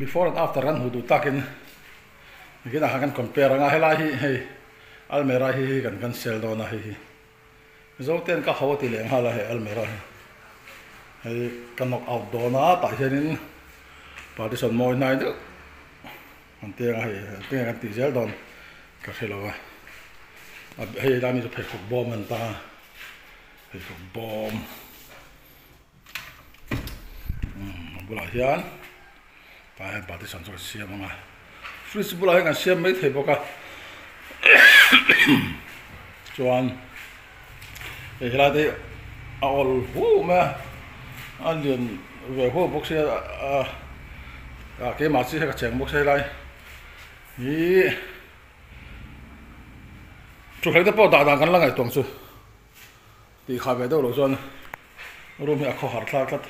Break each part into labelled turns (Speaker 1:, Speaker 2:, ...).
Speaker 1: Before and after kan hmuh duh takin nikinah khan kan compare anga helai hi hei almera hi hi kan cancel dawn a hei hi Mizote'n ka ho a ti leh nghal a hei almera hi hei ka knock out dawn a tah hianin partition mawi hnai deuh an ti anga hei tinge kan tih zel dawn ka hre lo a hei helai mi chu pheikhawk bawm an ta a pheikhawk bawm. A bulah hian tah hian partition chu kan siam ang a fridge bulah hian kan siam mai thei bawk a chuan hei helai te hi a awl hu mai a a lian ve huau bawk sia a ah keimah chi hi ka cheng bawk sia helai hi thutthleng te pawh dah dan kan la ngaihtuah ang chu. Tih kha ve deuh loh chuan room hi a khawhar thlak tlat.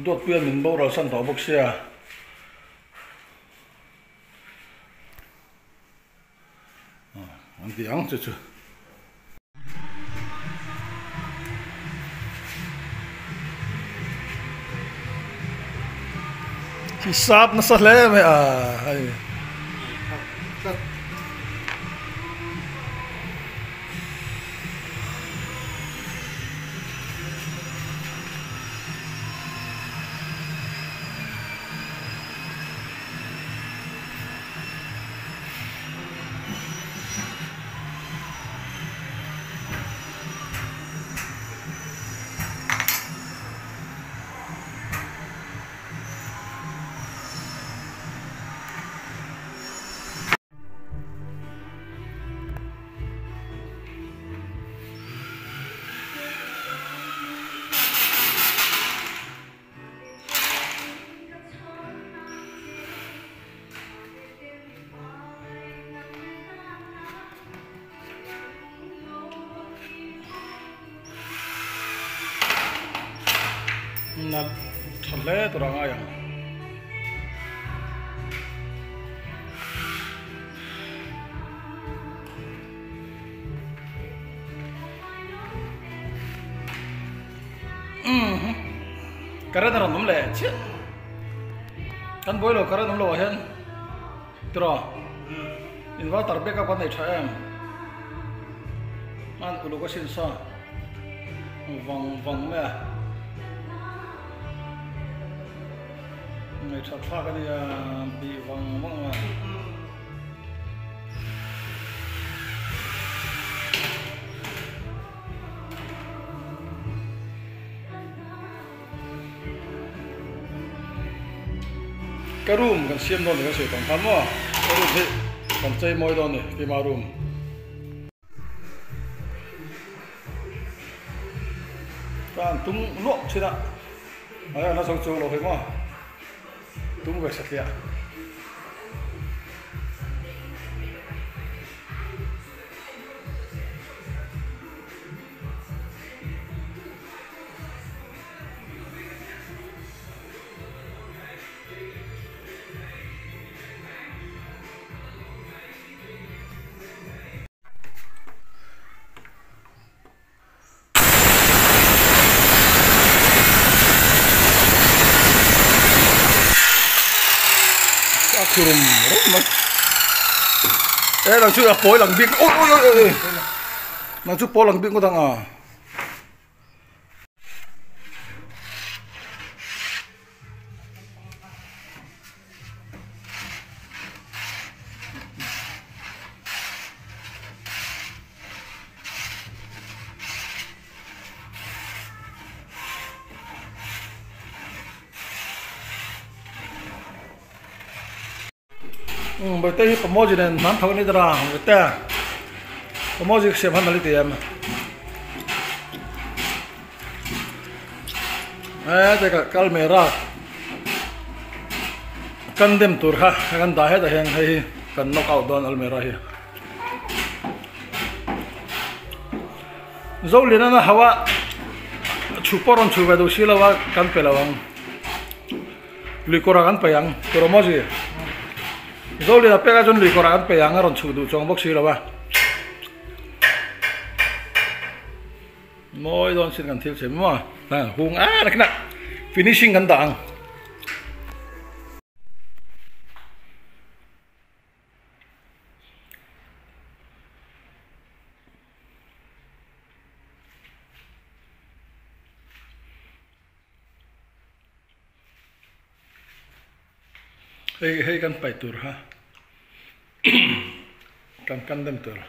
Speaker 1: Duatpuia min boral san tawh bawk sia. An ti ang chu chu. Hisap nasa hle mai a hei. Nalh tha hle tur a ngai ang. Current a rawn awm leh chiah kan buai lo current awm lo ah hian tiraw inverter backup kan nei tha em hman uluk a sin sa vang vang mai a ngaihṭhat thlak a nia bih vang vang a. Ka room kan siam dawn ni kan sawi tawng khan maw ka room hi kan chei mawi dawn ni keima room. Ka an tum luah thin a a na zo chu lo hei maw tum ve satliah. A khurum rum mai e nang chu a pawi lang bik oi oi oi oi nang chu pawi lang bik ngawt ang a. Bawihte hi pamawzi nen hnam tho a ni dara bawihte pamawzi ka siam han nali ti em e te ka kal mera kan dem tur kha kan dah hetah hian hei hi kan knock out dawn almera hi Zoliana na hauh a chhu pawh rawn chhu ve duh si lo a kan pe lo ang. Lui kawrah kan paih ang tur awm aw zir. Zoliana pek ah chuan lui kawrah kan paih ang a rawn chhuh duh chuang bawk si lo a. Mawi dawn sin kan thil chhe maw a hung a nakina finishing kan dah ang. Hei hei kan paih tur kha kan kan dem tur.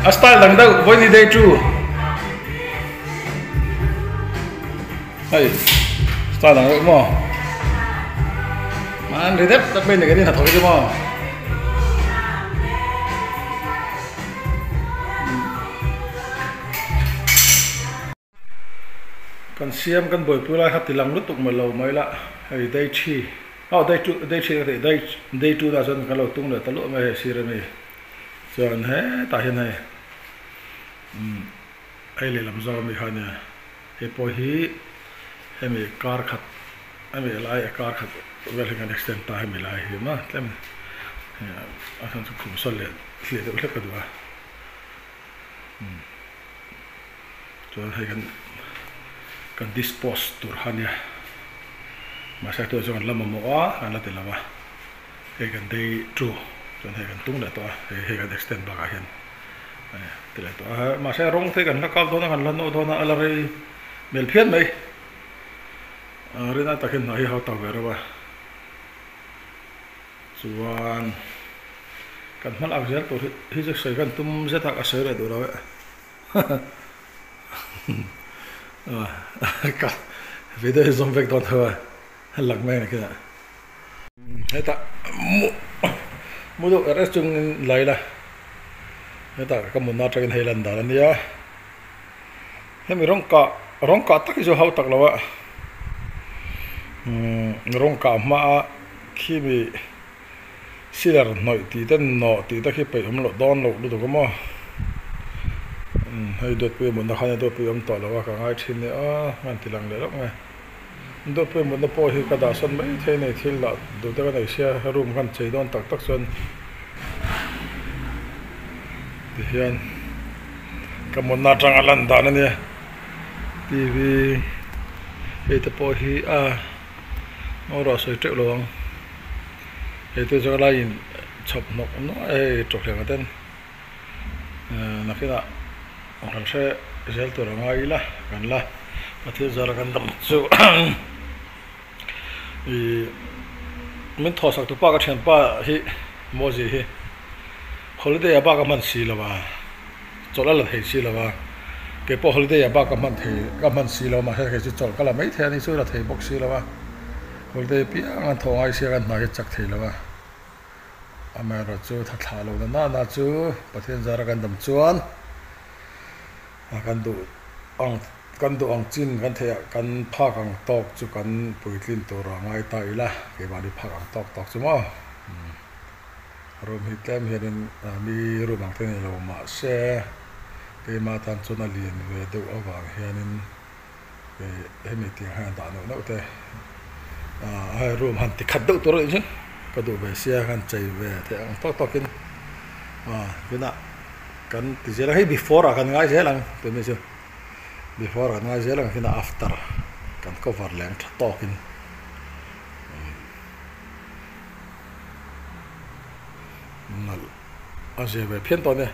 Speaker 1: A style dang deuh vawi ni day two hei style dang deuh maw an ri dep dep mai ni kan in hnathawk hi chu maw. Kan siam kan buaipui lai kha ti lang lutuk mai lo mai la, hei day thi aw day two day thi ka tih day day two na chuan kan lo tung leh ta luah mai hei sir a mi chuan hetah hian hei umm hei lehlam zawk a mi kha ania hei pawh hi hemi kar khat hemi lai a kar khat vel hi kan extend ta hemi lai hi maw tlem a chhan chu khum sawn leh hliah deuh hlek ka duh a umm. Chuan hei kan kan dispose tur kha ania mahse tunah chuan kan la mamawh a kan la ti lo a hei kan day two chuan hei kan tung leh tawh a hei hei kan extend bakah hian ti leh tawh a mahse rawng te kan la kap dawn a kan la nawh dawn a a la rei hmel phian mai rinai takin hna hi a hau tak ve reuh a chuan kan hman ak zel tur hi hi chu sawi kan tum zet a ka sawi leh duh lo e. Ka video hi zawm vek dawn tho a lang mai ang khian hetah mu mu deuh er er chungin la ila hetah ka mutna atangin hei lan dan a nia hemi rawng kah rawng kah tak hi chu hau tak lo a umm rawng kah hmaa khimi Silar hnawih tih te nawh tih te khi peih awm loh dawn loh lutuk a maw? Umm hei Dawtpuia mutna khan Dawtpuia awm tawh lo a ka ngai thin nia a an ti lang leh lawk mai. Dawtpuia mutna pawh hi ka dah sawn mai thei nei thil dah duh te ka nei sia room khan chei dawn tak tak chuan tihian ka mutna atanga lan dan a nia T_V hei te pawh hi a ngaw ruah sawi teuh lo ang. Hei te chu laiin chhawp hnawk nuai a hei tawkhleng ten nakinah kan hre zel tur a ngai ila kan la Pathian zara kan dam chu ih min thawhsak tu pa ka thianpa hi Mozi hi holiday ah bak a hman si lo a chawlh a la thei si lo a keipawh holiday ah bak ka hman thei ka hman si lo a mahse kei chu chawlh ka la maithei a ni chu la thei bawk si lo a. Holiday piang an thawh ngai sia kan hna hi chak thei lo a, amaherawhchu tha thlah lo na nana chu Pathian zara kan dam chuan kan duh ang kan duh ang chin kan theih ah kan phak ang tawk chu kan puitlin tur a ngai ta ila keimahni phak ang tawk tawk chu maw room hi tlem hianin mi room ang te ni lo mahse keimah tan chuan a lian ve deuh avang hianin. Hemi tiang hian dah neuh neuh te ah hei room han ti khat deuh tur a nih chu ka duh ve sia han chei ve theih ang tawk tawk in ah tunah kan ti zel ang hei before ah kan ngai zel ang tumi chu before ah kan ngai zel ang kinah after kan cover leh ang tha tawk in nalh a zia ve phian tawh a nia.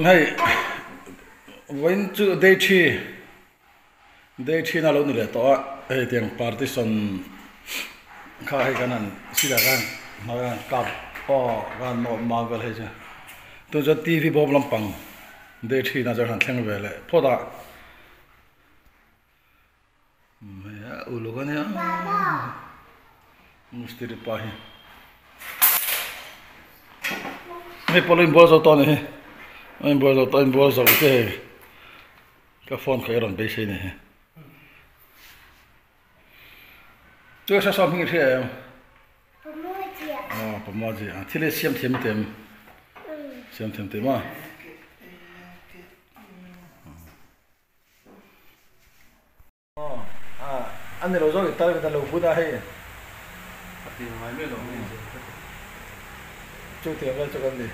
Speaker 1: Hei vawiin chu day thi day thi na lo ni leh tawh a hei tiang partition kha hei kan han sirah khan hmai khan kap aw khan nawh mam vel hei chu tun chuan T V bawm lampang day thi na chuan han thleng ve leh phawt a hei a uluk a nia mistiri pa hi. Hei pawh lo inbual zo tawh a ni hi a inbual zo tawh a inbual zo te hei ka phone kha i rawn beisei a ni hi. Chu sa sawm hming i hria em? Aw Pamuaji a thil hi siam thiam i tem siam thiam tih maw? Aw a ni lo zawk i tal ka lo bun a hei.
Speaker 2: A ti ngai mai lo hei.
Speaker 1: Chu tiang vel chu kan ni.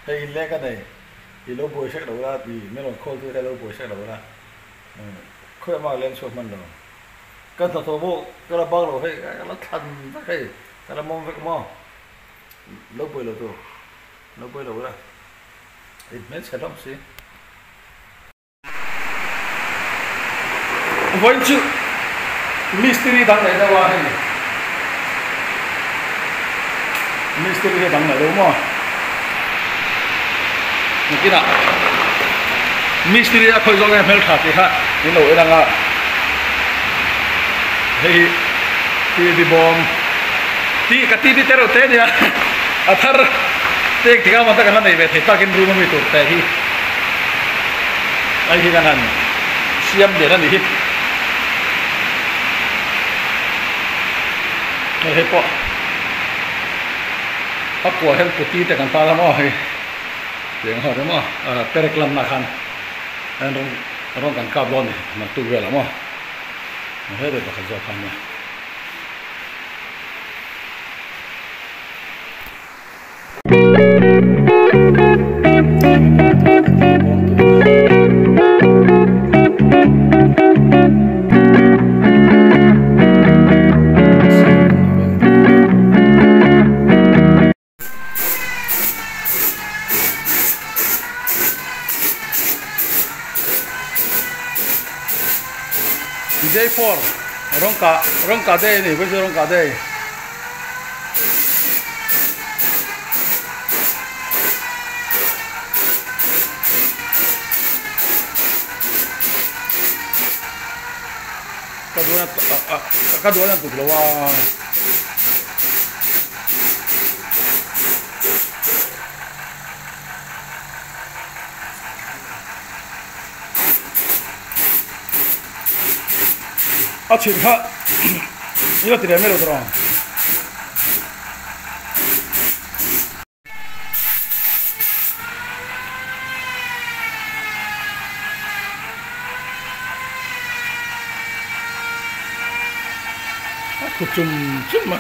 Speaker 1: Hei in leng ka nei. I lo buai hrek lo la ti min rawn call tu te lo buai hrek lo la. Khawiah mah leng chhuak hman lo. Ka hnathawh pawh ka la bak lo hei ka la thlan vek hei ka la mawm vek maw. Lo buai lo tur. Lo buai lo la. In hmelchhe hlawm si. Vawiin chu mistiri dang leh deuh a hei. Mistiri hi a dang leh deuh maw? Nakinah mistiri a khawih zawk nge hmeltha tih kha min lo en ang a. Hei hi TV bawm tih ka TV te reuh te ania a thar tek tik a man tak an la nei ve thei takin room ami tur te hi hei hi kan han siam lian a ni hi hei hei pawh a kuah hian puti te kan tar a maw hei tiang ho te maw perek lanna khan rawng kan kap dawn a ni naktuk velah maw. He deuh pakhat zawk kha ania. Day 4 rawng kah rawng kah day a ni vawiin chu rawng kah day ka duan a ka duan a tuk lo a. A chhin kha i la ti leh mai lo tawh ang. A khu chum chum a.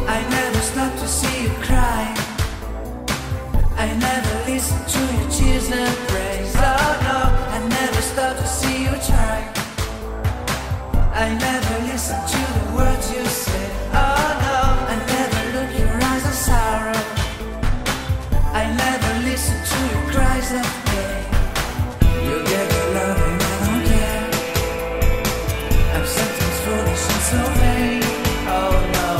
Speaker 3: I never stop to see you cry. I never listen to your tears and praise. Oh no, I never stop to see you try. I never listen to the words you say. Oh no, I never look your eyes of sorrow. I never listen to your cries of pain. You get the love and I don't care. I'm sometimes foolish and so vain. Oh no,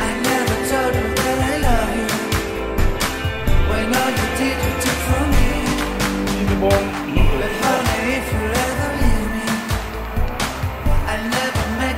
Speaker 3: I never told you that I love you. When all you did, you took from me. But honey, if you ever leave me, I'll never make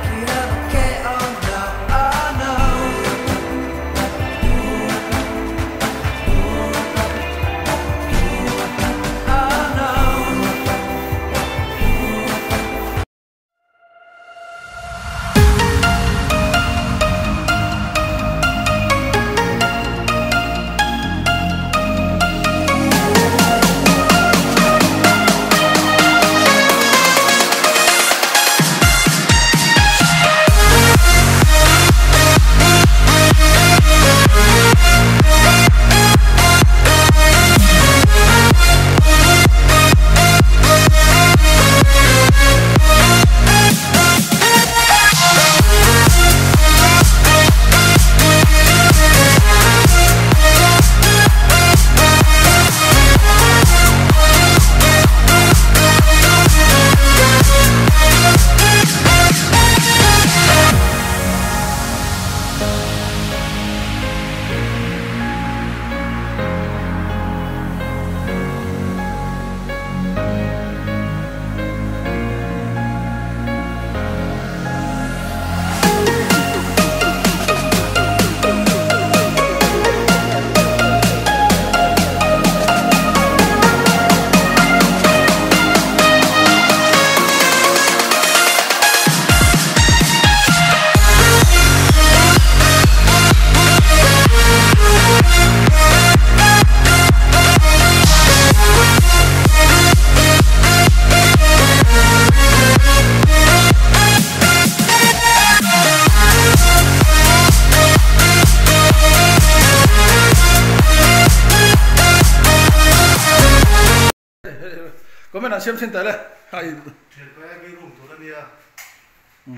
Speaker 1: Comment han siam thin teh le. Hai.
Speaker 2: Thian pa hi room tur a nia.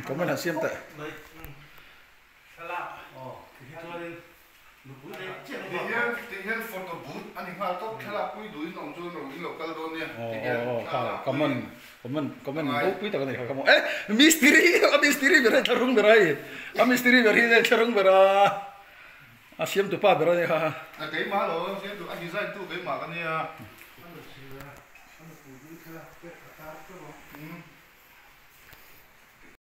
Speaker 1: Comment han siam teh.
Speaker 2: Thlalak. Aw ti hi chuanin nupui nei chiah
Speaker 4: lo va. Ti hian photo booth a ni nghal tawp thlalak pui duhin awm chuan ro in lo kal dawn nia. Ti hian thlalak pui.
Speaker 1: Comment comment comment ropui tak a ni kha ka hmu. Eh mistiri a mistiri ber hi thlarung ber a hei a mistiri ber hi thlarung ber a a siamtu pa ber a ni kha.
Speaker 4: A keimah lo a siamtu a design tu keimah ka nia.